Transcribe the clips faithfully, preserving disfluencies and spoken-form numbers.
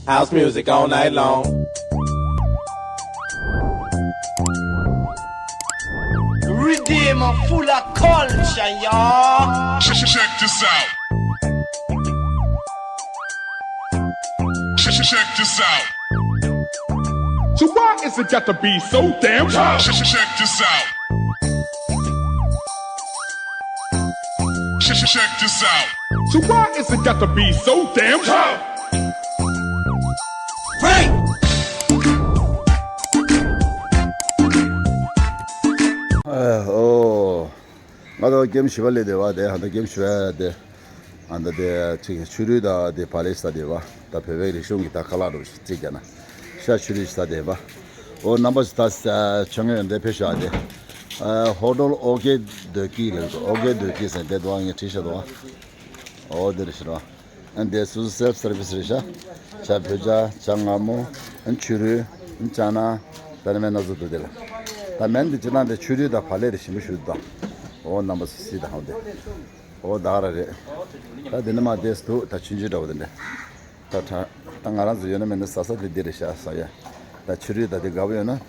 House music all night long. Redeem full of culture, y'all. Check, check this out. Check, check this out. So why is it got to be so damn tough? Check, check this out. Check, check, check this out. So why is it got to be so damn tough? Break! ཨོ། ང་ཚོ་ཀེམ་བཞི་པ་སླེབས་བསྡད་པ་དེ། ཧ་ད་ཀེམ་བཞི་པ་དེ། ཨ་ད་དེ་ཅིག་ཆུ་རུད་དང་དེ་བག་ལེབ་ཟ་བསྡད་པ། ད་བོད་པའི་རིག་གཞུང་གི་ད་ཁ་ལག་འདྲ་བོ་ཞིག་རྩིས་བརྒྱབ་ན་ཤ་ཆུ་རུད་ཟ་བསྡད་པ། ཨོ་རྣམ་པ་ཚོ་ད་ཆ་ངོས་འདི་ཕེབས་ཤོག་ཨ་དེ། ཨ་ཧོ་ཊལ་ཨོ་ཀེ་དོ་ཀི་ལབ་འདུག་ཨོ་ཀེ་དོ་ཀི་ཟེར་དེ་འདུག་ཨ་ངས་བྲིས་བཞག་འདུག་ཨ་ཨོ་དེ་རེད་ཤག་ར། ཨ་འདི་སུ་སེལ་ཕི་སར་བི་སི་རེད་ཤག་ཇ་བོད་ཇ། ཇ་མངར་མོ། ཨ་ཆུ་རུད། ཨ་ཅ་ན། ད་ནི་མེད་ན་བཟོ་འདུག་དེ་ལ། ད་མེད་འདི་ཅི་ན་འདི་ཆུ་རུད་དང་བག་ལེབ་དེ་ཞིམ་པོ་ཞིག་འདུག་ཨོ་རྣམ་པ་ཚོ་སི་དང་ཧོ་དེ། ཨོ་ད་ར་རེད། ད་འདི་ནི་མ་དེ་སུ་འདུག་ད་ཆུང་ཆུང་འདྲ་བོ་དེ་འདྲ། ད་ད་ད་ང་རང་ཚོ་ཡོད་ན་མེད་ན་ཟ་ས་དེ་འདི་རེད་ཤག་ཟ་ཡ། ད་ཆུ་རུད་ད་དེ་དགའ་བོ་ཡོད་ན།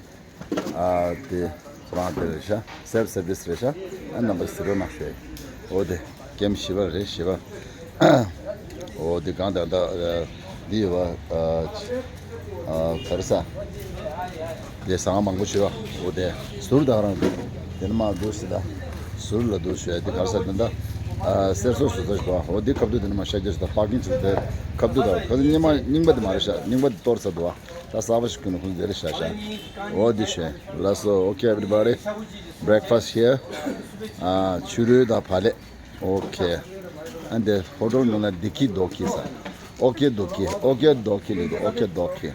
ཨ་དེ་ཁོ་རང་དེ་རེད་ཤག་སེལ་ཕི་སར་བི་སི་རེད་ཤག་ཨ་རྣམ་པ་ཟེར་རོགས་གནང་ཞུ། ཨོ་དེ་ཀེམ་བཞི་པ་རེད་བཞི་པ། ཨོ་དེ་གང་ད་ད་འདི་ཡོད་པ། ཨ་ག་རེ་ཟ། དེ་ཟ་ཁང་མང་པོ་ཞིག་ཡོད། ཨོ་དེ་ཟུར་ད་རང་འདུག་དེ་ནི་མ་འདུག་ཟེར་ད། ཟུར་ལ་འདུག་ཞུ་ཡ་དེ་ག་རེ་ཟ་དེ་འདྲ། ཨ་གསེར་སོགས་སུ་ཚོ་ཞིག་འདུག་ཨོ་དེ་ཁ་བསྡུ་དེ་ནི་མ་ཤ་རྒྱགས་ཞིག་ད་པར་ཀིང་ཚུགས་དེ་ཁ་བསྡུ་ད། ཁ་བསྡུ་རྙིང་མ་རྙིང་པ་དེ་མ་རེད་ཤག་རྙིང་པ་དེ་གཏོར་ཚར་འདུག་ད་གསར་པ་ཞིག་ཀུན་ནས་ཁོང་དེ་རེད་ཤག་ཤག་ཨོ་དེ་ཞུ་ཡ། ལགས་སོ། Okay, everybody, breakfast here. ཨ་ཆུ་རུད་དང་བག་ལེབ། Okay. ཨ་འདི་ཧོ་ཊལ་ནང་ལ་དི་ཀི་དོ་ཀི་ཟེར། ཨོ་ཀེ་དོ་ཀི། ཨོ་ཀེ་དོ་ཀི་ལབ་འདུག་ཨོ་ཀེ་དོ་ཀི།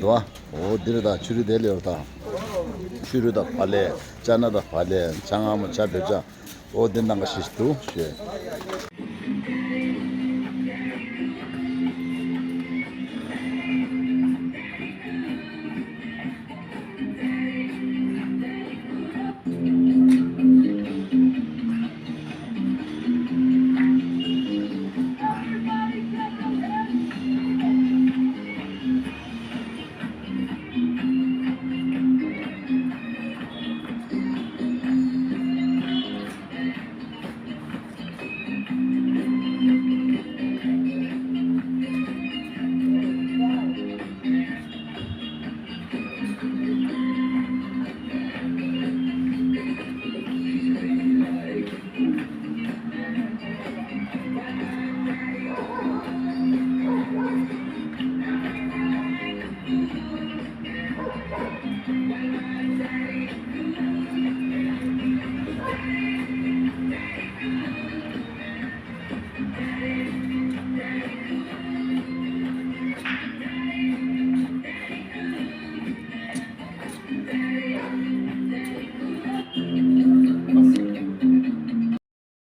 འདུག་ཨ། ཨོ་འདི་རེད་ད། ཆུ་རུད་དེ་ལས་ཡོད་ད། ཆུ་རུད་དང་བག་ལེབ། ཅ་ན་དང་བག་ལེབ། ཇ་མངར་མོ། ཇ་བོད་ཇ། ཨོ་འདི་ནང་ག་ཤིས་འདུག་ཞེས།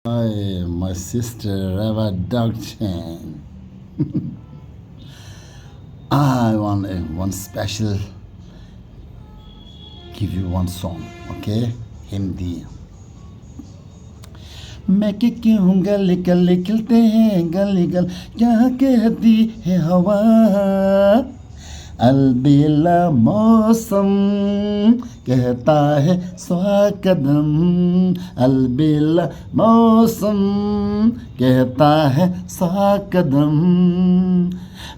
Hi, my sister Reva Dagchen. I want a, one special give you one song, okay? Hindi. मैं क्या कहूँ गली गली खिलते हैं गली गली क्या कहती है हवा अलबेला मौसम कहता है स्वाकदम अलबेला मौसम कहता है स्वाकदम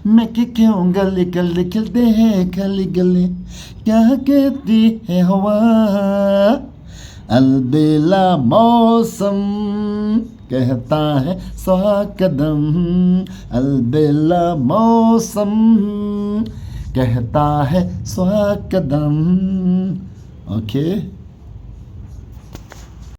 मैं क्या कहूँ गली गली खिलते हैं गली गली क्या कहती है हवा अलबेला मौसम कहता है स्वाकदम अलबेला मौसम कहता है स्वाकदम Okay.